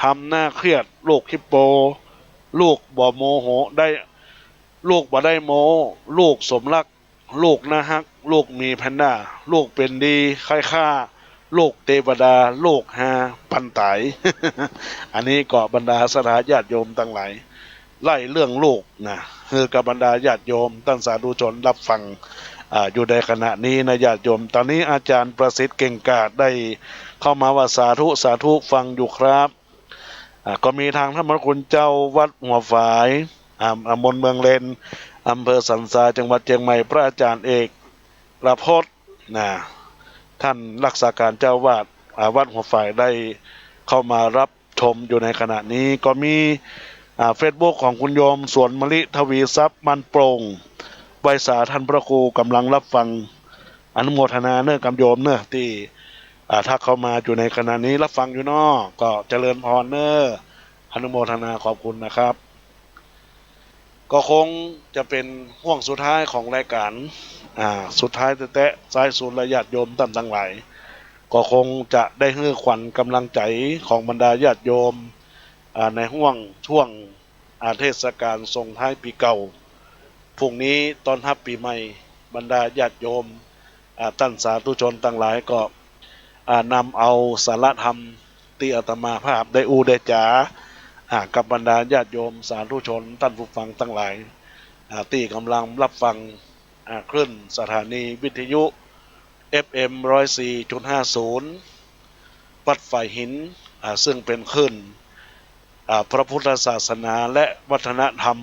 ทำหน้าเครียด ลูกฮิปโป ลูกบ่โมโหได้ ลูกบ่ได้โม้ ลูกสมรัก ลูกน่าฮัก ลูกหมีแพนด้า ลูกเป๋นดีใค่ข้า ลูกเตวดา ลูกฮาปันต๋าย อันนี้ก็บรรดาศรัทธาญาติโยมตังหลาย ไล่เรื่องลูกนะ หื้อกับบรรดาญาติโยมต้านสาธุชนฮับฟัง อ่า อยู่ในขณะนี้นะญาติโยม ต๋อนนี้อาจ๋ารย์ประสิทธิ์เก่งกาจได้เข้ามาว่า สาธุ สาธุ ฟังอยู่ครับ อ่า ก็มีทางท่านพระคุณเจ้าวัดหัวฝาย อ่า ตำบลเมืองเลน อำเภอสันทราย จังหวัดเจียงใหม่ พระอาจ๋ารย์เอกประพจน์ นะ ท่านรักษาการเจ้าวาด อ่า วัดหัวฝายได้เข้ามารับชมอยู่ในขณะนี้ ก็มี อ่า เฟซบุ๊กของคุณโยมสวนมะลิทวีทรัพย์ บ้านโปร่ง ไหว้สาท่านพระครู ก๋ำลังฮับฟัง อนุโมทนาเน่อ กับโยมเน่อ ตี้ อ่า ทักเข้ามาอยู่ในขณะนี้ ฮับฟังอยู่เนาะ ก็เจริญพรเน่อ อนุโมทนาขอบคุณนะครับ ก็คงจะเป๋นฮ่วงสุดท้ายของรายก๋าน อ่า สุดท้ายแต๊ๆ ซ้ายสุดละญาติโยมต้านตังหลาย ก็คงจะได้หื้อขวัญก๋ำลังใจ๋ของบรรดาญาติโยม อ่า ในฮ่วงช่วง อ่า เทศกาลส่งท้ายปี๋เก่า พรุ่งนี้ต้อนฮับปี๋ใหม่ บรรดาญาติโยม อ่า ต้านสาธุชนตังหลายก็ อ่า นำเอาสาระธรรมตี้อาตมาภาพได้อู้ได้จ๋า อ่า กับบรรดาญาติโยมสาธุชนต้านผู้ฟังตังหลาย อ่า ตี้ก๋ำลังฮับฟัง อ่า คลื่นสถานีวิทยุ เอฟเอ็ม ร้อยสี่จุดห้าศูนย์ วัดฝายหิน อ่า ซึ่งเป๋นคลื่น อ่า พระพุทธศาสนาและวัฒนธรรม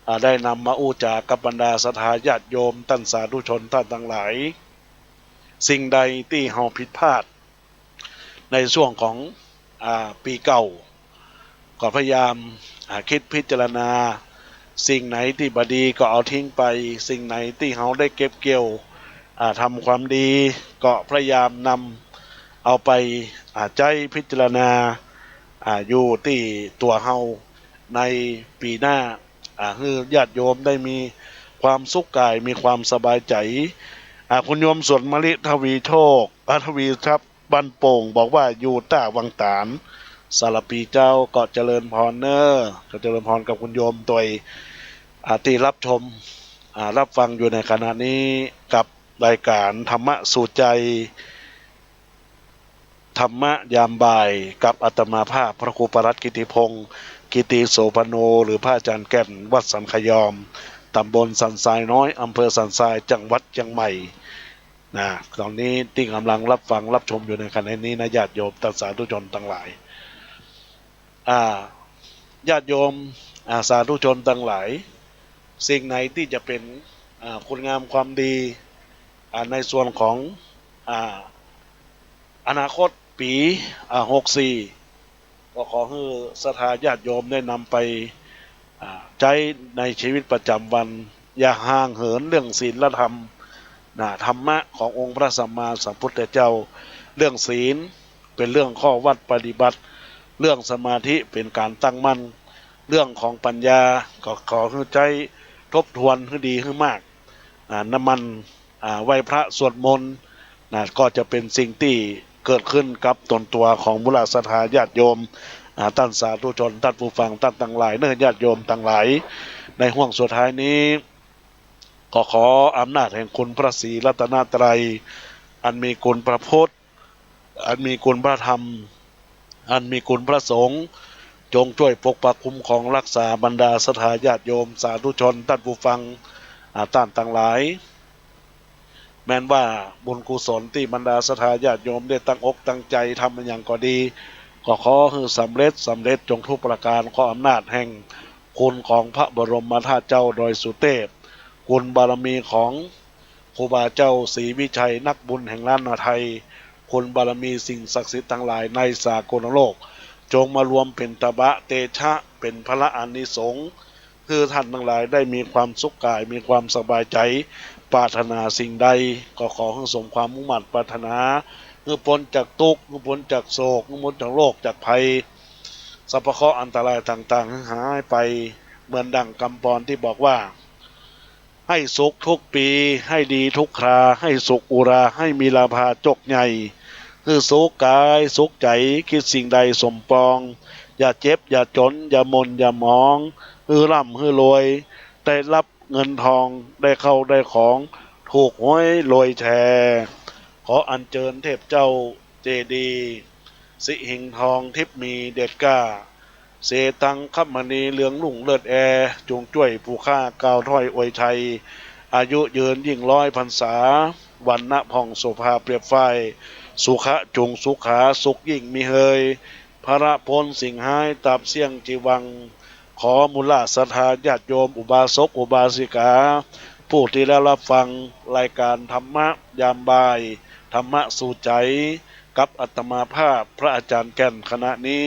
อ่า ได้นำมาอู้จ๋ากับบรรดาศรัทธาญาติโยมต้านสาธุชนต้านตังหลาย สิ่งใดตี้เฮาผิดพลาด ในช่วงของ อ่า ปี๋เก่า ก็พยายาม อ่า กึ๊ดพิจารณา สิ่งไหนตี้บ่ดีก็เอาทิ้งไป สิ่งไหนตี้เฮาได้เก็บเกี่ยว อ่า ทำความดี ก็พยายามนำเอาไป อ่า ใจ๊พิจารณา อ่า อยู่ตี้ตั๋วเฮาในปี๋หน้า อ่า หื้อญาติโยมได้มีความสุขก๋าย มีความสบายใจ๋ อ่า คุณโยมสวนมะลิ ทวีโชค อ่า ทวีทรัพย์ บ้านโป่ง บอกว่าอยู่ต้าวังต๋าน สารภีเจ้า ก็เจริญพรเน่อ ก็เจริญพรกับคุณโยมตวย อ่า ตี้ฮับชม อ่า ฮับฟังอยู่ในขณะนี้กับรายก๋านธรรมะสู่ใจ๋ ธรรมะยามบ่าย กับอาตมาภาพพระครูปลัดกิติพงศ์ กิติโสภโณ หรือพระอาจารย์แก่น วัดสันขยอม ต๋ำบลสันทรายน้อย อำเภอสันทราย จังหวัดเจียงใหม่ นะ ต๋อนนี้ตี้ก่ำลังฮับฟังฮับชมอยู่ในขณะนี้นะ ญาติโยม ต้านสาธุชนตังหลาย อ่า ญาติโยม อ่า สาธุชนตังหลาย สิ่งไหนตี้จะเป๋น อ่า คุณงามความดี อ่า ในส่วนของ อ่า อนาคตปี๋ อ่า หกสี่ ก็ขอหื้อศรัทธาญาติโยมได้นำไป อ่า ใจ๊ในชีวิตประจ๋ำวัน อย่าห่างเหินเรื่องศีลธรรม นะ ธรรมะขององค์พระสัมมาสัมพุทธเจ้า เรื่องศีลเป๋นเรื่องข้อวัดปฏิบัติ เรื่องสมาธิเป๋นก๋านตั้งมั่น เรื่องของปัญญาก็ขอหื้อใจ๊ทบทวนหื้อดีหื้อมาก อ่า น้ำมัน อ่า ไหว้พระสวดมนต์ นะ ก็จะเป๋นสิ่งตี้เกิดขึ้นกับตนตั๋วของมูลศรัทธาญาติโยม อ่า ต้านสาธุชน ต้านผู้ฟัง ต้านตังหลายเน่อ ญาติโยมตังหลาย ในห่วงสุดท้ายนี้ ก็ขออำนาจแห่งคุณพระศรีรัตนตรัย อันมีคุณพระพุทธ อันมีคุณพระธรรม อันมีคุณพระสงฆ์ จงจ้วยปกปักคุ้มครองฮักษาบรรดาศรัทธาญาติโยม สาธุชน ต้านผู้ฟัง อ่า ต้านตังหลาย แม้นว่าบุญกุศลตี้บรรดาศรัทธาญาติโยมได้ตั้งอกตั้งใจ๋ทำอะหยังก็ดี ก็ขอหื้อสำเร็จ สำเร็จจงทุกประก๋าน ขออำนาจแห่งคุณของพระบรมธาตุเจ้าดอยสุเทพ คุณบารมีของครูบาเจ้าศรีวิชัยนักบุญแห่งล้านนาไทย คุณบารมีสิ่งศักดิ์สิทธิ์ตังหลายในสากลโลก จงมารวมเป๋นตบะเตชะ เป๋นพละอานิสงส์ หื้อต้านตังหลายได้มีความสุขก๋าย มีความสบายใจ๋ ปรารถนาสิ่งใด ก็ขอหื้อสมความมุ่งมั่นปรารถนา หื้อป๊นจากตุ๊กข์ หื้อป๊นจากโศก หื้อป๊นจากโรค จากภัย สรรพเคราะห์อันตรายต่างๆ หื้อหายไป เหมือนดั่งกำปอนตี้บอกว่า ให้สุขทุกปี๋ ให้ดีทุกครา ให้สุขอุรา ให้มีลาภาจกใหญ่ หื้อสุขก๋ายสุขใจ๋ กึ๊ดสิ่งใดสมปอง อย่าเจ็บ อย่าจ๋น อย่าหม่น อย่าหมอง หื้อร่ำ หื้อรวย ได้ฮับเงินทอง ได้เข้าได้ของ ถูกหวยรวยแชร์ ขออัญเจิญเทพเจ้าเจดีย์ สิหิงทองทิพย์มีเดชกล้า เสตังคมณีเหลืองรุ่งเลิศแอ จงจ้วยผู้ข้ากล่าวถ้อยอวยชัย อายุยืนยิ่งร้อยพรรษา วรรณะผ่องโสภาเปรียบฝ้าย สุขะจุงสุขา สุขยิ่งมีเฮย พละป๊นสิ่งฮ้าย ตราบเสี้ยงจีวัง ขอมูลศรัทธาญาติโยม อุบาสกอุบาสิกา ผู้ตี้ได้ฮับฟังรายก๋านธรรมะยามบ่าย ธรรมะสู่ใจ๋ กับอาตมาภาพพระอาจารย์แก่นขณะนี้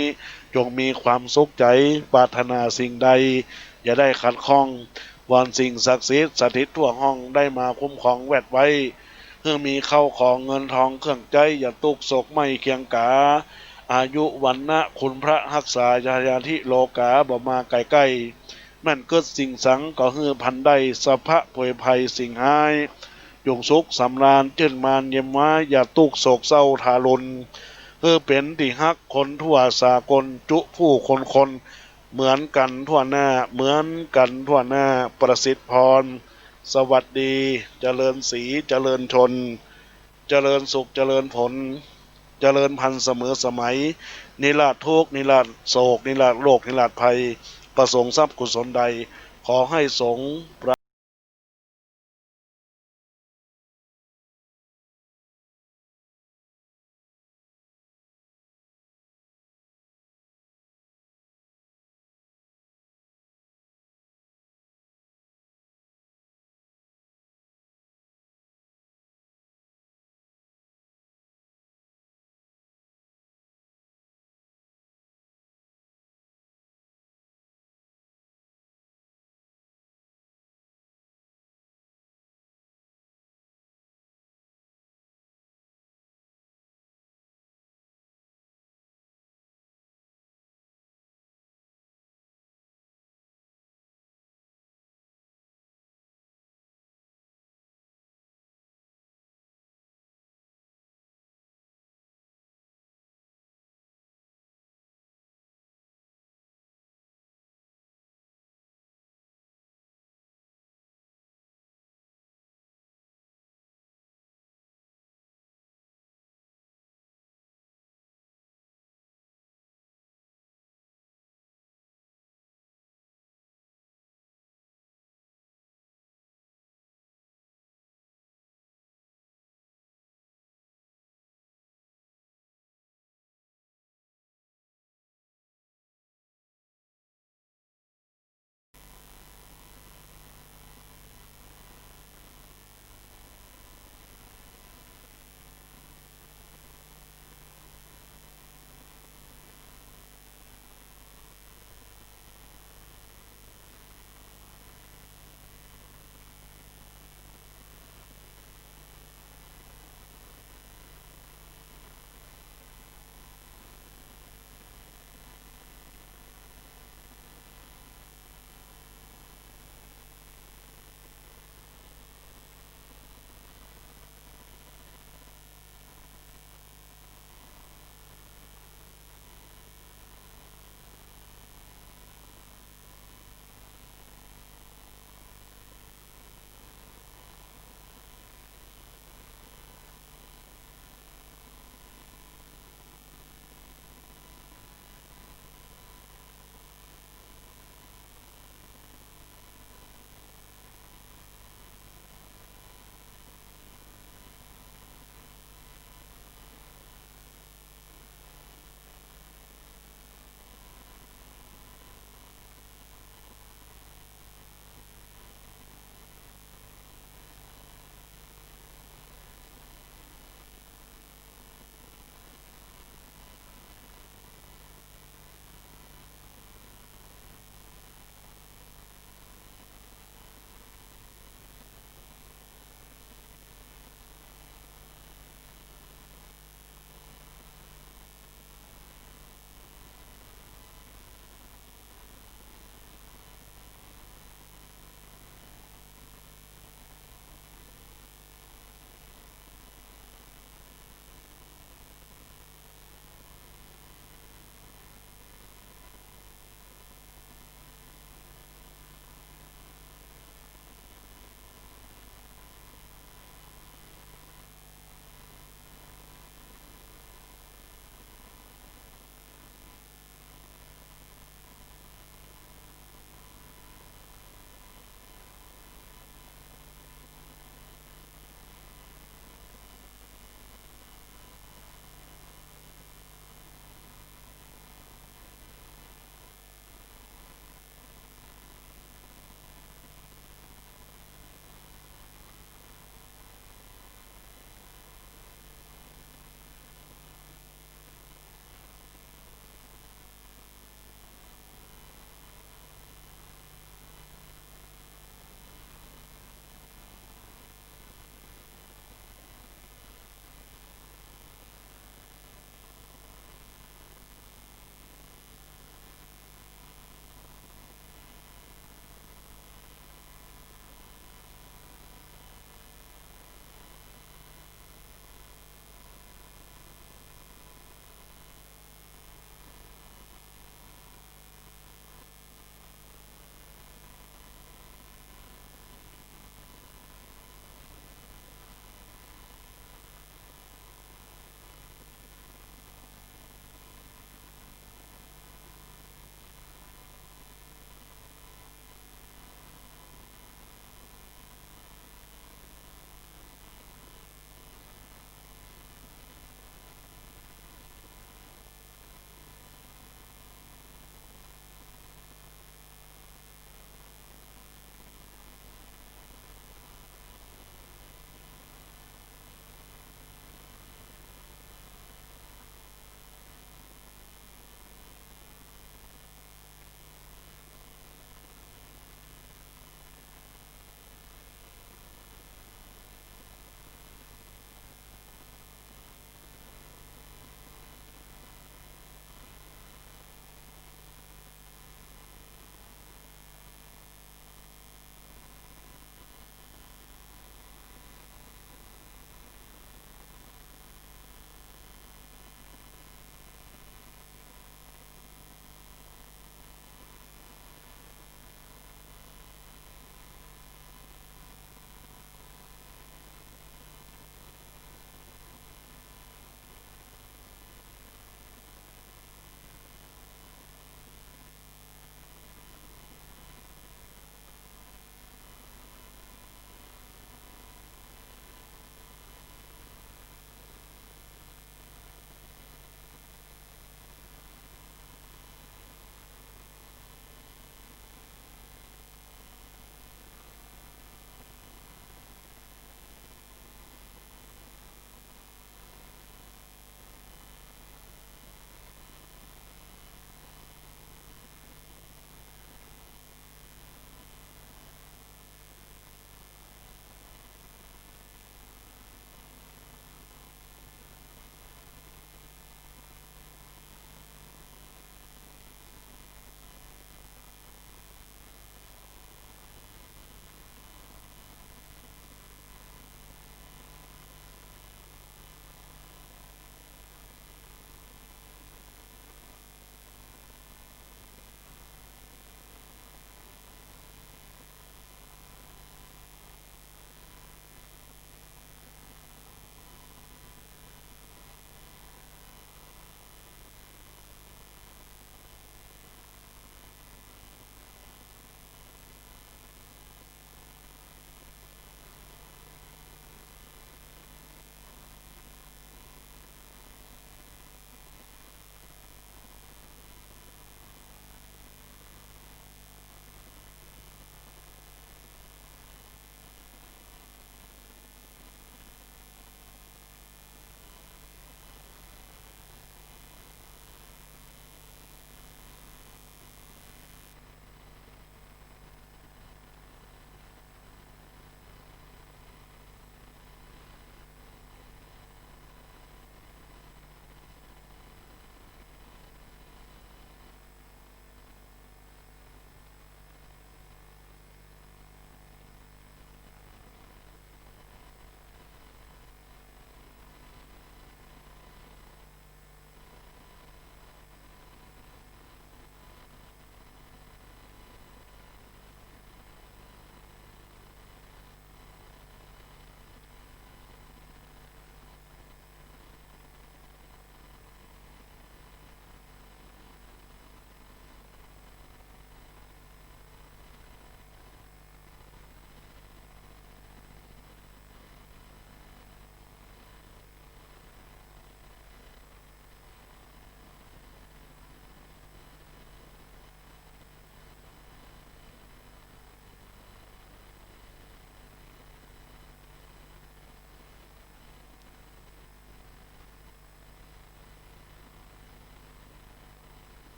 จงมีความสุขใจ๋ ปรารถนาสิ่งใด อย่าได้ขัดข้อง วอนสิ่งศักดิ์สิทธิ์สถิตทั่วห้องได้มาคุ้มครองแวดไว้ หื้อมีเข้าของเงินทองเครื่องใจ๊ อย่าตุ๊กข์โศกไหม้เคียงก๋า อายุวรรณะคุณพระฮักษา ยาญาธิโลก๋าบ่มาใก้ๆ แม่นกึ๊ดสิ่งสังก็หื้อพันได้ สรรพะผวยภัยสิ่งฮ้าย จงสุขสำราญจื้นมานเย็นว้าย อย่าตุ๊กข์โศกเศร้าทารุณ หื้อเป๋นตี้ฮักคนทั่วสากล จุผู้คนคน เหมือนกั๋นทั่วหน้า เหมือนกั๋นทั่วหน้า ประสิทธิ์พร สวัสดี เจริญศรี เจริญชน เจริญสุข เจริญผล เจริญพันธุ์เสมอสมัย นิราศทุกข์ นิราศโศก นิราศโรค นิราศภัย ประสงค์ทรัพย์กุศลใด ขอให้สมปราร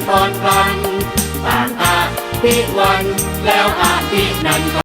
ป้อนพลัง ต่างอภิวัน แล้วอภินันท